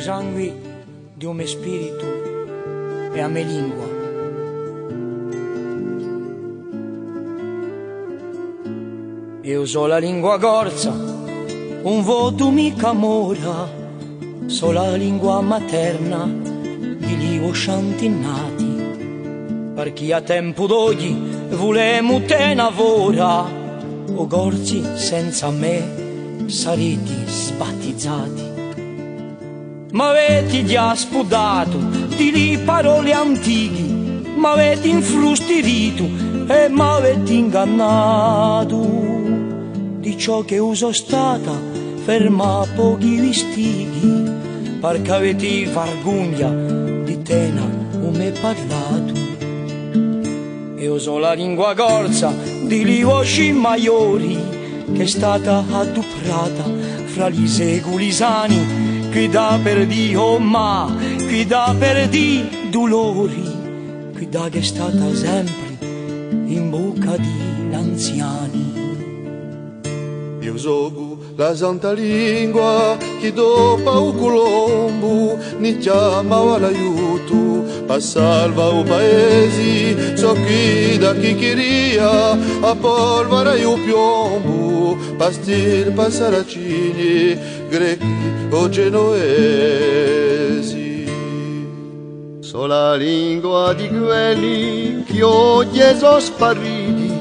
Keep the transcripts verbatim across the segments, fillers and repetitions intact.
Sangui di u me spiritu è a me lingua. Eiu sò la lingua corsa, ùn votu micca mora, sò la lingua materna di li vosci antinati, parchì à tempu d'oghji vulemu tena fora, o Corsi senza mè sariti sbattizati. M'aveti ghjà spudatu di li paroli antichi, m'aveti infrustiritu è m'aveti ingannatu. Di ciò ch'e sò stata, ferma pochi vistichi, parchì aveti vargugna di tena u me parlatu. Eiu sò la lingua corsa di li vosci maiori, ch'hè stata aduprata fra li seculi sani, quidda per dì o mà, quidda per dì dulori, quidda ch'hè stata sempri in bucca di l'anziani. Eiu sò la santa lingua chì dopu à u Culombu ni chjamava l'aiutu pà salvà u paesi, sò quidda chì chjiria a polvara è u piombu pà stirpà saracini, grechi o genuesi. Sò la lingua di quelli chì oghje sò spariti,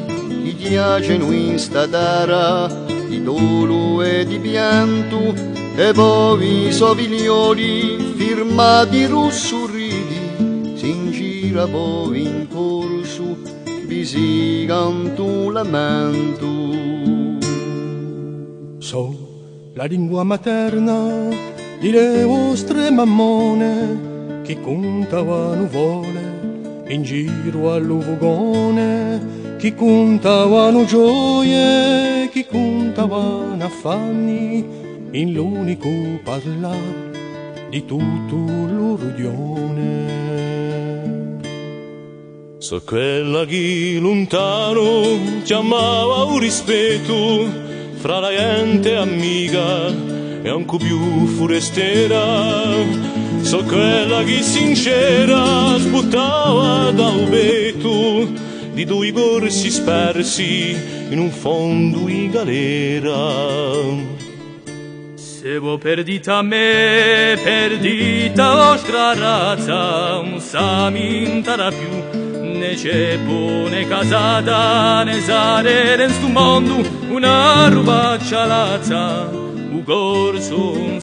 chì ghjacenu in sta terra di dolu è di piantu, è povi sò figlioli firmati russuriti, s'ingira povi in corsu, vi si cantu lamentu. Sò la lingua materna di le vostre mammone, chì cuntavanu fole in giru à lu fugone, chì cuntavanu gioie, chì cuntavanu affanni, in l'unicu parlà di tuttu lu rughjone. Sò quella chì luntanu chjamava u rispettu fra la ghjente amica è ancu più furestera. Sò quella chì sincera sbuttava da u pettu di dui Corsi spersi in un fondu di galera. Semu perditi à mè, perdita a vostra razza, ùn s'ammintarà più, nè ceppu, nè casata, nè sarere in stu mondu, una rubaccia lazza, u Corsu